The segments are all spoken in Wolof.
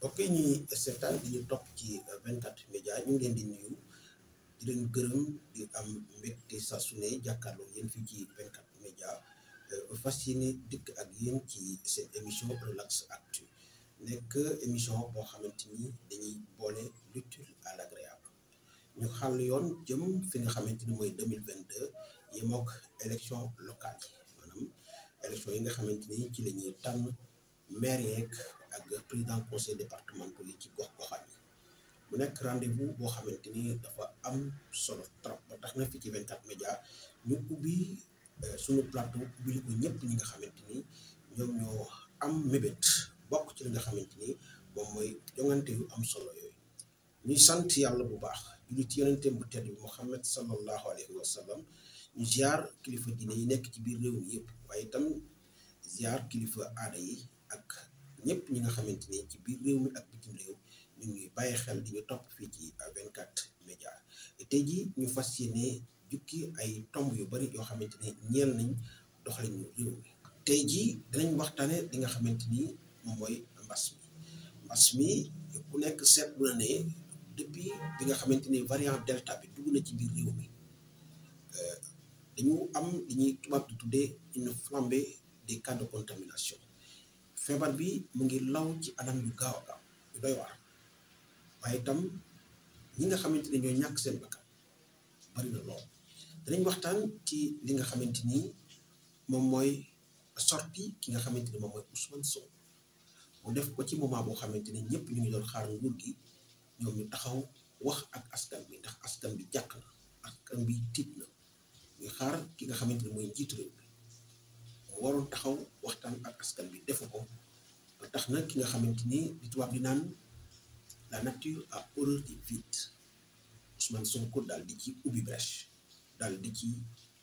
ok ñi seetaan di ñu topp ci 24 média ñu ngi leen di nuyu di leen gërëm di am mbégte saa su ne jàkkaarloo yéen fii ci 24 média fas yéene dikk ak yéen ci seen émission Relax Actu nekk émission boo xamante ni dañuy boole l'utile à l'agréable ñu xàll yoon jëm fi nga xamante ni mooy 2022 yemook élection locale yi maanaam élection yi nga xamante ni ci la ñuy tànn maire yeeg ak président conseil départemental yi ci gox-goxaan yi mu nekk rendez-vous boo xamante ni dafa am solo trop ba tax na fi ci 24 média ñu ubbi suñu plateau ubbi ko ñëpp ñi nga xamante ni ñoom ñoo am mébét bokk ci li nga xamante ni moom mooy jongante yu am solo yooyu ñuy sant yàlla bu baax julli ci yonenteem bu tedd bi Muhammad sallallahu alayhi wa sallam ñu ziar kilifa diine yi nekk ci biir réew mi yëpp waaye itam ziar kilifa aada yi ak ñëpp ñi nga xamante ni ci biir réew mi ak bitim réew ñu ngi bàyyi xel di ñu topp fii ci 24 média tey jii ñu fas yéene jukki ay tomb yu bari yoo xamante ni ñeel nañ doxalinu réew mi tey jii dinañ waxtaane li nga xamante ni moom mooy mbas mi ku nekk seetlu na ne depuis bi nga xamante ni variant delta bi dugg na ci biir réew mi dañu am li ñuy tubaab di tuddee une flambée des cas de contamination feebar bi mu ngi law ci anam yu gaaw a gaaw yu doy waar waaye itam ñi nga xamante ne ñooy ñàkk seen bakkan bari na lool danañ waxtaan ci li nga xamante ni moom mooy sorti ki nga xamante ni moom mooy Ousmane Sonko mu def ko ci moment boo xamante ni ñëpp ñu ngi doon xaar nguur gi ñoom ñu taxaw wax ak askan bi ndax askan bi jàq na askan bi tiit na ñu xaar ki nga xamante ni mooy njiitu réew bi mu waroon taxaw waxtaan ak askan bi defu ko ba tax na ki nga xamante ni di tubaab di naan la nature a horreur du vide Ousmane Sonko daal di ci ubbi brèche daal di ci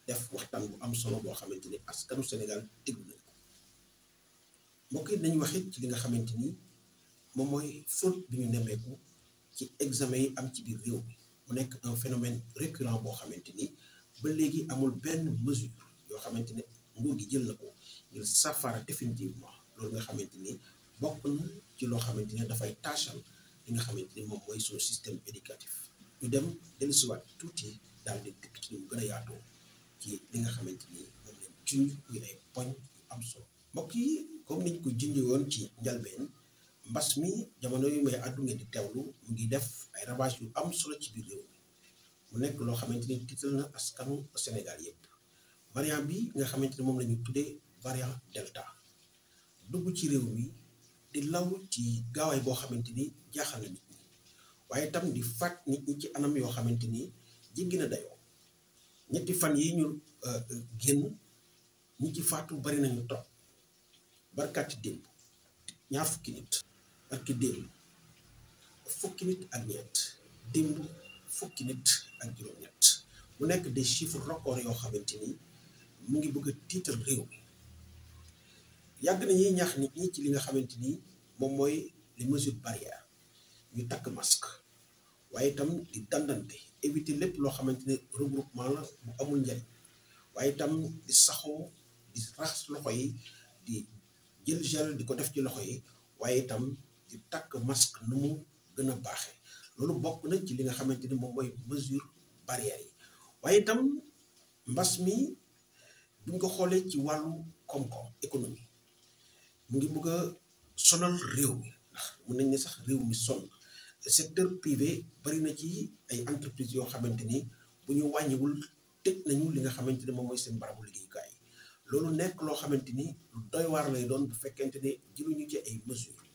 def waxtaan bu am solo boo xamante ni askanu Sénégal déglu nañ ko mbokk yi nañu waxit ci li nga xamante ni moom mooy fraude bi ñu nemmeeku ci examen yi am ci biir réew mi mu nekk un phénomène récurrent boo xamante ni ba léegi amul benn mesure yoo xamante ne nguur gi jël na ko ngir saafara définitivement loolu nga xamante ni bokk na ci loo xamante ne dafay taachal li nga xamante ni moom mooy suñu système éducatif ñu dem dellusiwaat tuuti daal di dikk ci ñu gën a yaatoo ci li nga xamante ni moom leen junj muy ay poñ yu am solo mbokk yi comme niñ ko junj woon ci njalbeen mbas mi jamono yu may àddu ngeen di teewlu mu ngi def ay ravage yu am solo ci biir réew mi mu nekk loo xamante ni tiital na askanu Sénégal yépp variant bi nga xamante ni moom la ñu tuddee variant delta dugg ci réew mi di law ci gaawaay boo xamante ni jaaxal na nit ñi waaye itam di faat nit ñi ci anam yoo xamante ni jéggi na dayoo ñetti fan yi ñu génn ñi ci faatu bari nañu topp barkaati démb ñaar fukki nit barki démb fukki nit ak ñeent démb fukki nit ak juróom-ñett mu nekk des chiffres records yoo xamante ni mu ngi bëgg a tiital réew mi yàgg nañuy ñaax nit ñi ci li nga xamante ni moom mooy les mesures barrières ñu takk masque waaye itam di dandante éviter lépp loo xamante ne regroupement la bu amul njariñ waaye itam di saxoo di raxas loxo yi di jël gel di ko def ci loxo yi waaye itam di takk masque nu mu gën a baaxee loolu bokk na ci li nga xamante ni moom mooy mesure barrières yi waaye itam mbas mi buñ ko xoolee ci wàllu koom-koom économie mu ngi bëgg a sonal réew mi ndax mën nañ ne sax réew mi sonn secteur privé bari na ci ay entreprises yoo xamante ni bu ñu wàññiwul tëj nañu li nga xamante ni moom mooy seen barabu liggéeyukaay yi loolu nekk loo xamante ni lu doy waar lay doon bu fekkente ne jëluñu ci ay mesures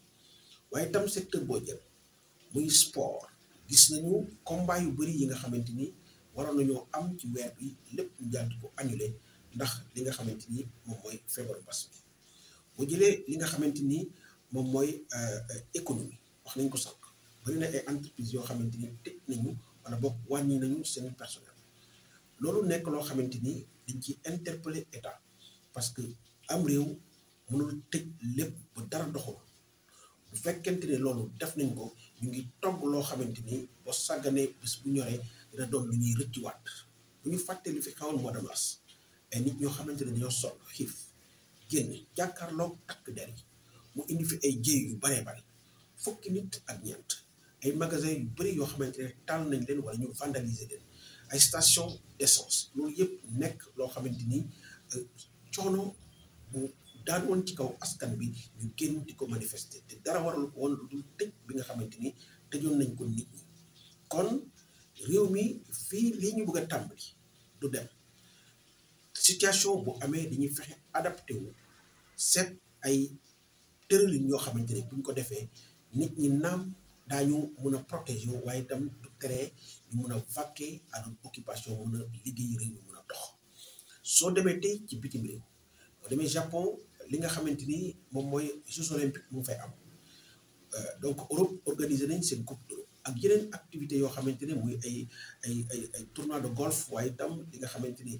waaye itam secteur boo jël muy sport gis nañu combat yu bari yi nga xamante ni waroon nañoo am ci weer bi lépp ñu jàll ko annulé ndax li nga xamante ni moom mooy feebaru mbas bi boo jëlee li nga xamante ni moom mooy économie wax nañ ko sànq bari na ay entreprises yoo xamante ni tëj nañu wala boog wàññi nañu seen personnel loolu nekk loo xamante ni dañ ci interpeller état parce que am réew mënul tëj lépp ba dara doxul bu fekkente ne loolu def nañ ko ñu ngi togg loo xamante ni boo sàgganee bés bu ñoree dina doon lu ñuy rëccuwaat bu ñu fàttee li fi xawoon mois de mars ay nit ñoo xamante ne dañoo sol xiif génn jàkkaarloog takk der yi mu indi fi ay jéey yu baree bari fukki nit ak ñeent ay magasins yu bëri yoo xamante ne taal nañ leen wala ñu vandaliser leen ay station d'essence loolu yëpp nekk loo xamante ni coono bu daan woon ci kaw askan bi ñu génn di ko manifester te dara waral ko woon lu dul tëj bi nga xamante ni tëjoon nañ ko nit ñi kon réew mi fii lii ñu bëgg a tàmbali du dem situation bu amee dañuy fexe adapté wu seet ay tëralin yoo xamante ne buñ ko defee nit ñi naam daañu mun a protéger waaye itam du tere ñu mun a vaquer à notre occupation mun a liggéey réew mi mun a dox soo demee tey ci bitim réew boo demee Japon li nga xamante ni moom mooy Jeux olympiques mu fay am donc Europe organisé nañ seen coupe d'Europe ak yeneen activités yoo xamante ne muy ay tournoi de golf waaye itam li nga xamante ni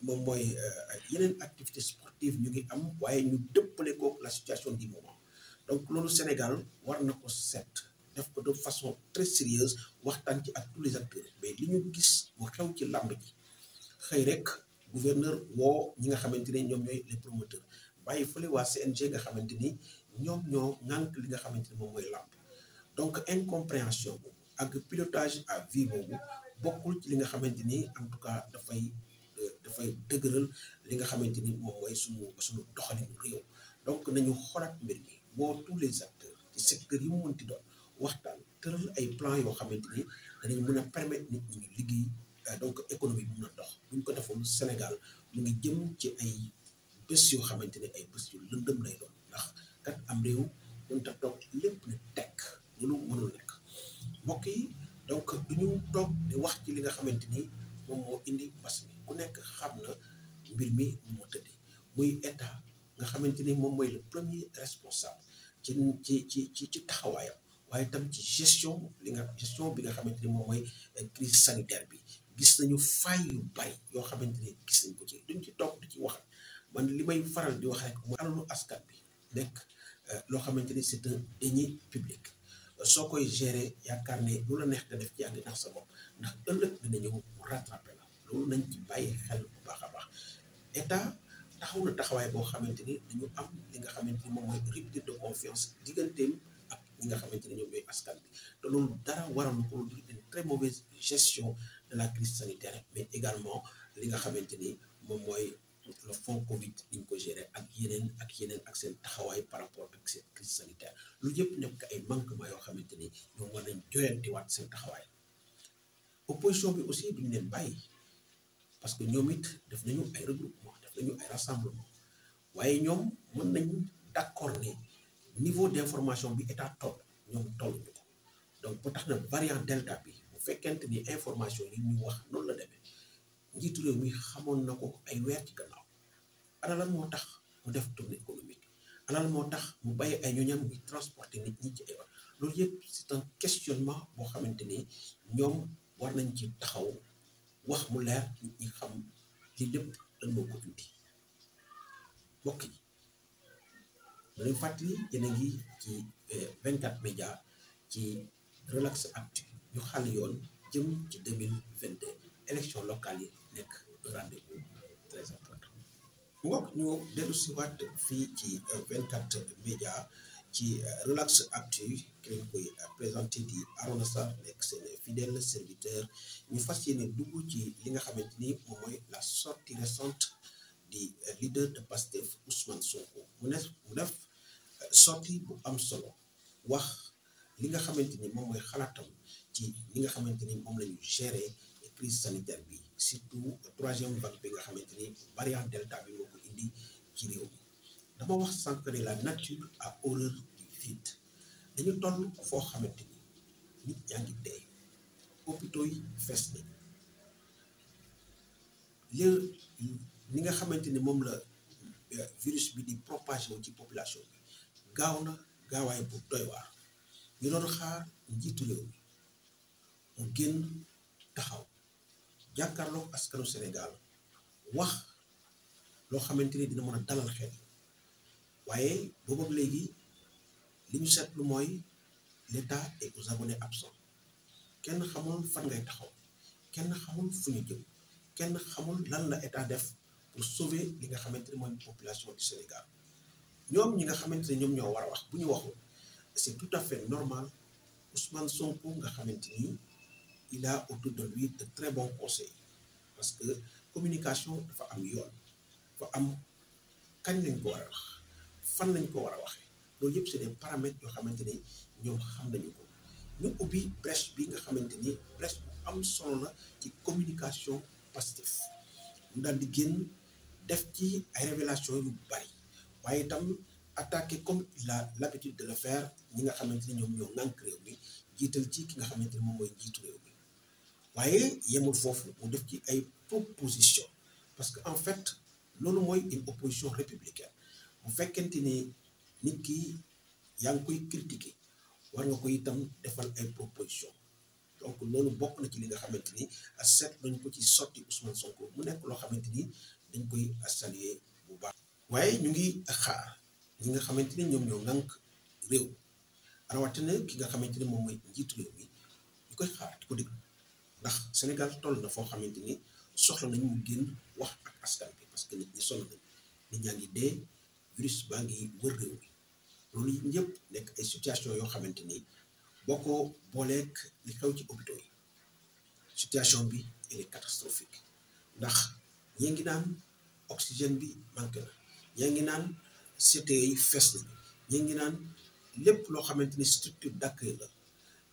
moom mooy yeneen activité sportive ñu ngi am waaye ñu dëppale ko la situation du moment donc loolu Sénégal war na ko seet def ko de façon très sérieuse waxtaan ci ak tous les acteurs mais li ñu gis mu xew ci làmb ji xëy rek gouverneur woo ñi nga xamante ne ñoom ñooy les promoteurs bàyyi fële waa CNG nga xamante ni ñoom ñoo ŋànk li nga xamante ni moom mooy làmb donc incompréhension boobu ak pilotage à vue boobu bokkul ci li nga xamante ni en tout cas dafay dëgëral li nga xamante ni moom mooy suñu doxalinu réew donc nañu xoolaat mbir mi woo tous les acteurs ci secteur yi mu mënti doon waxtaan tëral ay plan yoo xamante ni danañ mën a permettre nit ñi ñu liggéey donc économie bi mën a dox buñ ko defoon Sénégal mu ngi jëm ci ay bés yoo xamante ne ay bés yu lëndëm lay doon ndax kat am réew mënut a toog lépp ne tekk loolu mënul nekk mbokk yi donc duñu toog di wax ci li nga xamante ni moom moo indi mbas mi ku nekk xam na mbir mi nu mu tëddee muy état nga xamante ni moom mooy le premier responsable ci taxawaayam waaye tam ci gestion bi nga xamante ni moom mooy crise sanitaire bi gis nañu fay yu bari yoo xamante ni gis nañ ko ci duñ ci toog di ci wax man li may faral di wax rek mooy alalu askan bi nekk loo xamante ni c'est un denier public soo koy gérer yaakaar ne lu la neex nga def ci yaa ngi nax sa bopp ndax ëllëg dina ñëw mu rattrapé la loolu nañ ci bàyyi xel bu baax a baax état taxaw na taxawaay boo xamante ni dañu am li nga xamante ni moom mooy rupture de confiance digganteem ak ñi nga xamante ni ñoom ñooy askan bi te loolu dara waral ko lu une très mauvaise gestion de la crise sanitaire mais également li nga xamante ni moom mooy le fonds Covid ni ñu ko gérer ak yeneen ak seen taxawaay par rapport ak cette crise sanitaire lu yëpp nekk ay manquement yoo xamante ni ñoom war nañ joyantiwaat seen taxawaay opposition bi aussi duñu leen bàyyi parce que ñoom it def nañu ay regroupement def nañu ay rassemblement waaye ñoom mën nañu d'accord ne niveau d'information bi état toll ñoom tolluñu ko donc ba tax na variant delta bi bu fekkente ni information yi ñu wax noonu la demee njiitu réew mi xamoon na ko ay weer ci gannaaw ana lan moo tax mu def tournée économique ana lan moo tax mu bàyyi ay ñooñam muy transporter nit ñi ci ay wax loolu yëpp c'est un questionnement boo xamante ni ñoom war nañ ci taxaw wax mu leer nit ñi xam li lépp lan moo ko indi mbokk yi ma leen fàttali yéen a ngi ci 24 médias ci Relax Actu ñu xàll yoon jëm ci 2022 élection locale yi nekk un rendez-vous très important ngoog ñu dellu si waat fii ci 24 médias ci Relax Actu ki leen koy présenté di Arona Sarr nekk seen fidèle serviteur ñu fas yéene dugg ci li nga xamante ni moom mooy la sortie récente di leader de Pastef Ousmane Sonko mu def sortie bu am solo wax li nga xamante ni moom mooy xalaatam ci li nga xamante ni moom la ñu gérer crise sanitaire bi surtout troisième vague bi nga xamante ni variant delta bi moo ko indi ci réew mi dama wax sànq ne la nature a horreur du vide dañu toll foo xamante ni nit ñaa ngi dee hôpitaux yi fees nañu li nga xamante ni moom la virus bi di propagé wu ci population bi gaaw na gaawaay bu doy waar ñu doon xaar njiitu réew mi mu génn taxaw jàkkaarloog askanu Sénégal wax loo xamante ni dina mën a dalal xel waaye boobu léegi li ñu seetlu mooy l'État est aux abonnés absents kenn xamul fan ngay taxaw kenn xamul fu ñu jëm kenn xamul lan la état def pour sauver li nga xamante ni mooy population du Sénégal ñoom ñi nga xamante ne ñoom ñoo war a wax bu ñu waxul c'est tout à fait normal Ousmane Sonko nga xamante ni il a autour de lui de très bons conseils parce que communication dafa am yoon dafa am kañ lañ ko war a wax fan lañ ko war a waxee loolu yëpp c'est des paramètres yoo xamante ni ñoom xam nañu ko ñu ubbi brèche bi nga xamante ni brèche bu am solo la ci communication Pastef mu daal di génn def ci ay révélation yu bari waaye itam attaqué comme il a l'habitude de le faire ñi nga xamante ni ñoom ñoo ŋànk réew mi jiital ci ki nga xamante ni moom mooy njiitu réew mi waaye yemul foofu mu def ci ay proposition parce que en fait loolu mooy une opposition républicaine bu fekkente ni nit ki yaa ngi koy critiquer war nga koy itam defal ay proposition donc loolu bokk na ci li nga xamante ni seet nañ ko ci sotti Ousmane Sonko mu nekk loo xamante ni dañ koy saluer bu baax. waaye ñu ngi xaar ñi nga xamante ni ñoom ñoo ŋànk réew rawatina ki nga xamante ni moom mooy njiitu réew mi ñu koy xaar di ko déglu ndax Sénégal toll na foo xamante ni soxla nañu mu génn wax ak askan bi parce que nit ñi sonn nañ nit ñaa ngi dee virus baa ngi wër réew mi loolu yëpp nekk ay situation yoo xamante ni boo ko booleek li xew ci hôpitaux yi situation bi elle est catastrophique ndax ñii ngi naan oxygène bi manqué na ñii ngi naan CTE yi fees nañu ñii ngi naan lépp loo xamante ni structure d'accueil la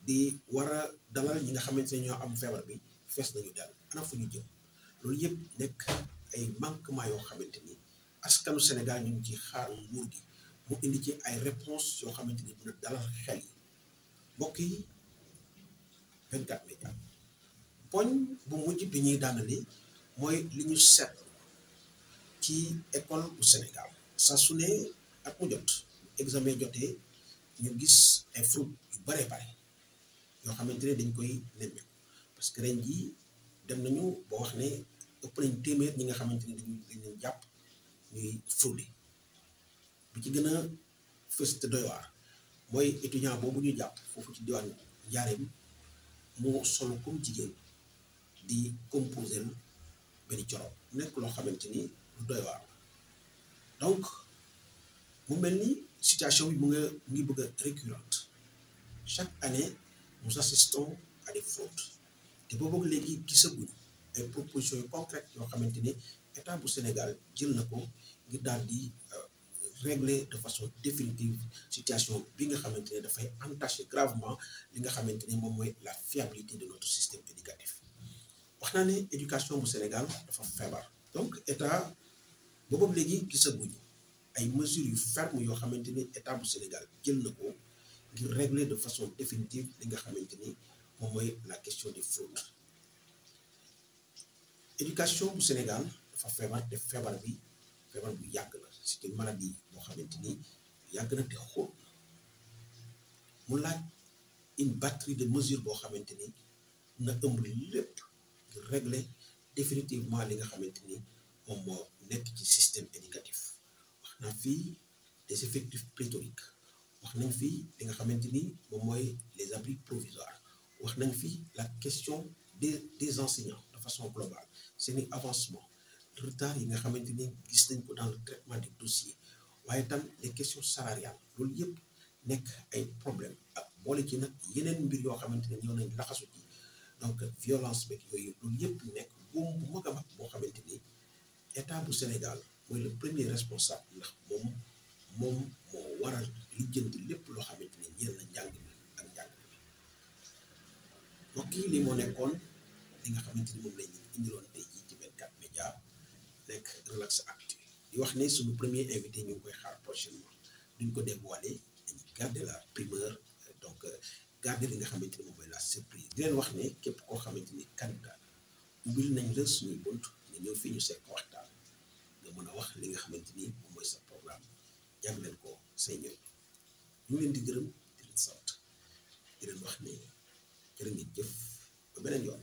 di war a dalal ñi nga xamante ne ñoo am feebar bi fees nañu daal ana fu ñu jëm loolu yëpp nekk ay manquement yoo xamante ni askanu Sénégal ñu ngi ci xaar nguur gi mu indi ci ay réponses yoo xamante ni dina dalal xel yi mbokk yi 24 médias poñ bu mujj bi ñuy daanale mooy li ñu seet ci école bu Sénégal saa su ne ak mu jot examen jotee ñu gis ay fraude yu bare bare yoo xamante ne dañ koy nemmeeku parce que ren jii dem nañu ba wax ne ëpp nañ téeméer ñi nga xamante ne dañ leen jàpp ñuy fraude bi ci gën a fës te doy waar mooy étudiant boobu ñu jàpp foofu ci diwaan Njaareem moo solo comme jigéen di composer benn coro nekk loo xamante ni lu doy waar donc mu mel ni situation bi mu ngi bëgg a récurrente chaque année nous assistons à des fraudes te boobu léegi gisaguñu ay propositions yu concrètes yoo xamante ni état bu Sénégal jël na ko ngir daal di régler de façon définitive situation bi nga xamante ne dafay entacher gravement li nga xamante ni moom mooy la fiabilité de notre système éducatif wax naa ne éducation bu Sénégal dafa feebar donc état boobu léegi gisaguñu ay mesures yu ferme yoo xamante ni état bu Sénégal jël na ko ngir régler de façon définitive li nga xamante ni moom mooy la question des fraudes éducation bu Sénégal dafa feebar te feebar bu yàgg la c'est une maladie boo xamante ni yàgg na te xóot mu laaj une batterie de mesures boo xamante ni na ëmb lépp ngir régler définitivement li nga xamante ni moom moo nekk ci système éducatif wax naa fii des effectifs pléthoriques wax nañ fii li nga xamante ni moom mooy les abris provisoires wax nañ fii la question des enseignants de façon globale seeni avancement retard yi nga xamante ni gis nañ ko dans le traitement des dossiers waaye tam les questions salariales loolu yëpp nekk ay problème ak boole ci nag yeneen mbir yoo xamante ne ñoo nañ laxasu ci donc violence beeg yooyu loolu yëpp nekk buum bu mag a mag boo xamante ni état bu Sénégal mooy le premier responsable ndax moom moo waral lijjanti lépp loo xamante ni ñeel na njàng mi ak njàng mi mbokk yi lii moo nekkoon li nga xamante ni moom lañ indiloon tey jii ci 24 médias nekk Relax Actu di wax ne suñu premier invité ñu ngi koy xaar prochainement duñ ko dévoiler dañuy garder la primeur donc garder li nga xamante ni moom mooy la surprise di leen wax ne képp koo xamante ni candidat ubbil nañ la suñuy bunt nga ñëw fii ñu sekk waxtaan nga mën a wax li nga xamante ni moom mooy sa programme jagleel ko say ñëw ñu leen di gërëm di leen sant di leen wax ne jërë ngeen jëf ba beneen yoon